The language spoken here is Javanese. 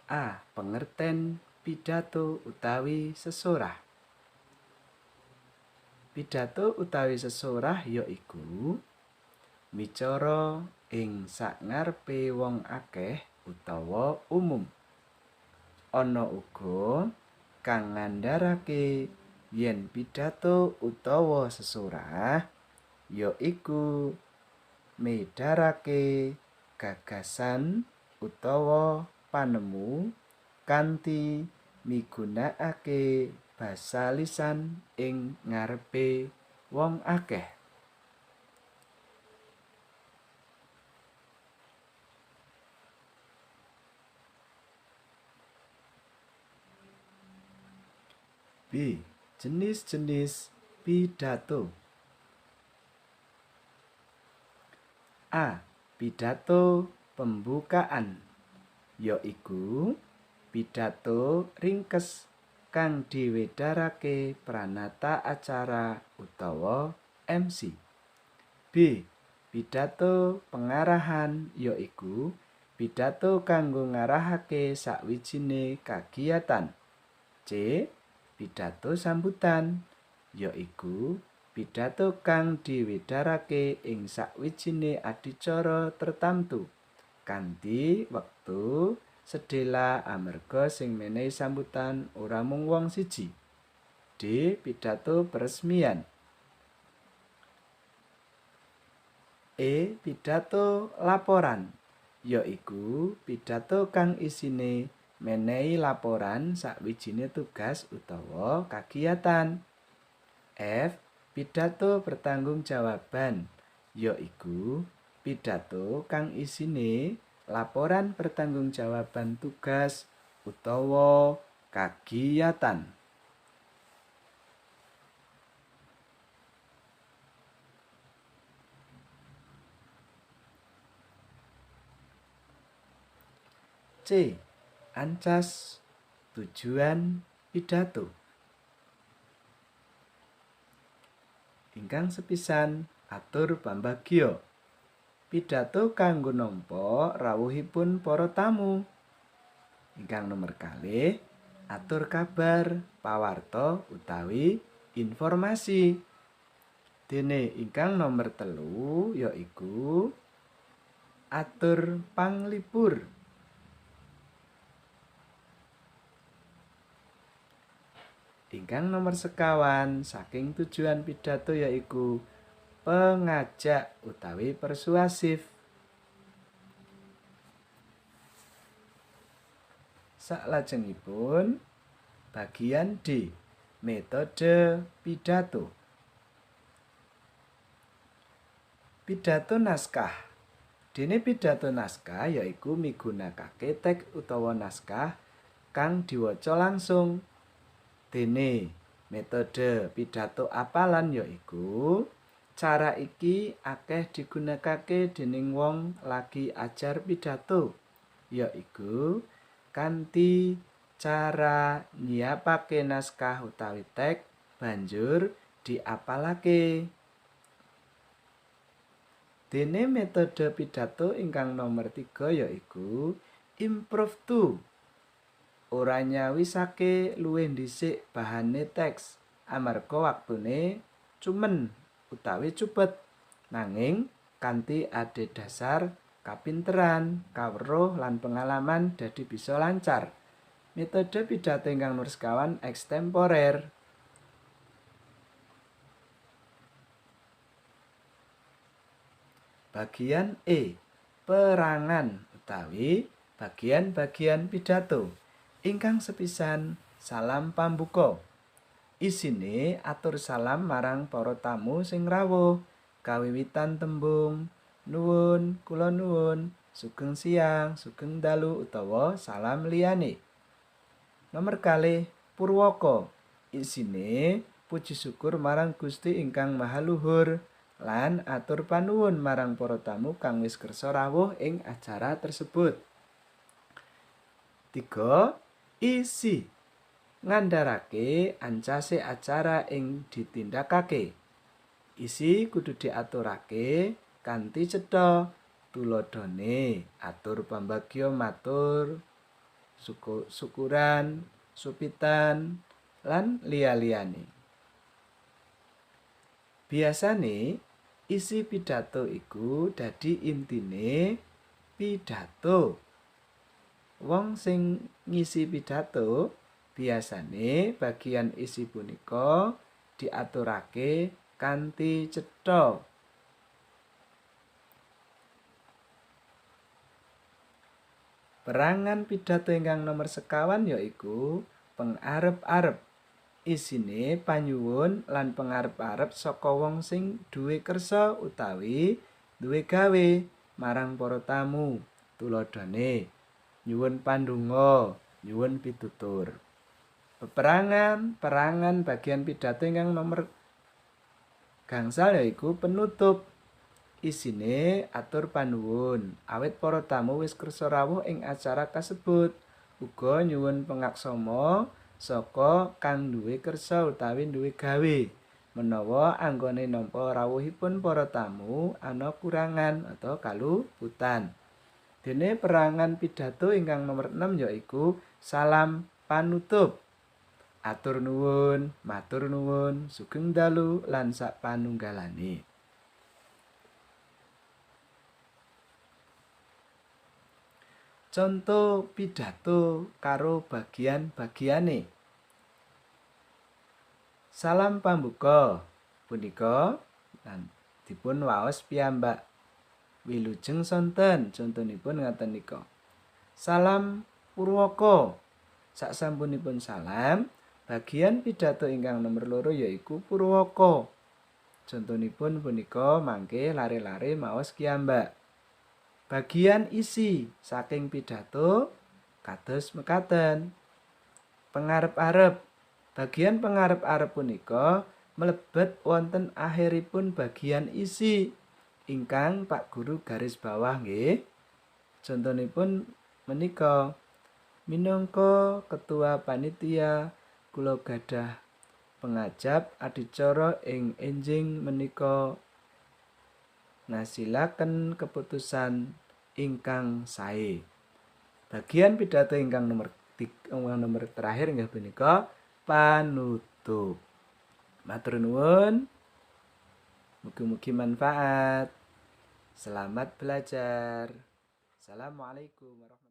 A. Pengerten pidato utawi sesorah. Pidato utawi sesorah yaiku micara ing sangarepe wong akeh utawa umum. Ana uga kang ngandharake yen pidato utawa sesorah yaiku medharake gagasan utawa panemu kanthi migunakake basa lisan ing ngarepe wong akeh. B. Jenis-jenis pidato. A. Pidato pembukaan yaiku pidato ringkes kang diwedharake pranata acara utawa MC. B. Pidato pengarahan yaiku pidato kanggo ngarahake sawijine kagiyatan. C. Pidato sambutan yaiku pidato kang diwedharake ing sawijine adicara tertamtu kanthi wektu sedhela amarga sing menehi sambutan ora mung wong siji. D. Pidato peresmian. E. Pidato laporan yaiku pidato kang isine menehi laporan sawijine tugas utawa kagiyatan. F. Pidato pertanggungjawaban yaiku pidato kang isine laporan pertanggungjawaban tugas utawa kagiyatan. C. Ancas tujuan pidato. Ingkang sepisan atur pambagya. Pidato kanggo nampa rawuhipun para tamu. Ingkang nomer kalih atur kabar, pawarta utawi informasi. Dene ingkang nomer 3 yaiku atur panglipur. Ingkang nomor 5 saking tujuan pidato yaiku pengajak utawi persuasif. Saklajengipun bagian D, metode pidato. Pidato naskah. Dene pidato naskah yaiku migunakake teks utawa naskah kang diwaca langsung. Dene metode pidato apalan yaiku cara iki akeh digunakake dening wong lagi ajar pidato, yaiku kanthi cara nyiapake naskah utawi teks banjur diapalake. Dene metode pidato ingkang nomor 3 yaiku impromptu. Ora nyawisake luwih dhisik bahane teks amarga waktune cumen utawi cupet, nanging kanthi adhedhasar kapinteran, kaweruh lan pengalaman dadi bisa lancar. Metode pidato ingkang nomor 5 ekstemporer. Bagian E, perangan utawi bagian-bagian pidato. Ingkang sepisan salam pambuka. Isine atur salam marang para tamu sing rawuh, kawiwitan tembung nuwun, kula nuwun, sugeng siang, sugeng dalu utawa salam liyane. Nomor 2 purwaka. Isine puji syukur marang Gusti ingkang Maha Luhur lan atur panuwun marang para tamu kang wis kersa rawuh ing acara tersebut. 3. Isi. Ngandharake ancase acara ing ditindakake. Isi kudu diaturake kanthi cetha. Tuladhane atur pambagya matur syukuran, supitan, lan liya-liyane. Biasane isi pidato iku dadi intine pidato. Wong sing ngisi pidato biasane bagian isi punika diaturake kanthi cetha. Perangan pidato ingkang nomer sekawan yaiku pengarep-arep. Isine panyuwun lan pengarep-arep saka wong sing duwe kersa utawi duwe gawe marang para tamu. Tuladhane nyuwun pandonga, nyuwun pitutur. Peperangan, perangan bagian pidato ingkang nomor gangsal yaiku penutup. Isine atur panuwun awit para tamu wis kersa rawuh ing acara kasebut. Uga nyuwun pengaksama saka kang duwe kersa utawi duwe gawe menawa anggone nampa rawuhipun para tamu ana kurangan atau kaluputan. Dene perangan pidato ingkang nomor 6 yaiku salam panutup. Atur nuwun, matur nuwun, sugeng dalu lan sak panunggalane. Conto pidato karo bagian-bagiane. Salam pambuka punika lan dipun waos piyambak. Wilujeng sonten, contonipun ngaten nika. Salam purwaka. Sasampunipun salam, bagian pidato ingkang nomor 2 yaiku purwaka. Contonipun punika mangke lare-lare maos kiyambak. Bagian isi saking pidato kados mekaten. Pengarep-arep. Bagian pengarep-arep punika mlebet wonten akhiripun bagian isi ingkang Pak Guru garis bawah nggih. Contonipun menika minangka ketua panitia kula gadah pengajap adicara ing enjing menika ngasilaken keputusan ingkang sae. Bagian pidato ingkang nomor terakhir nggih punika panutup. Matur nuwun. Mugi-mugi manfaat. Selamat belajar. Assalamualaikum warahmatullahi wabarakatuh.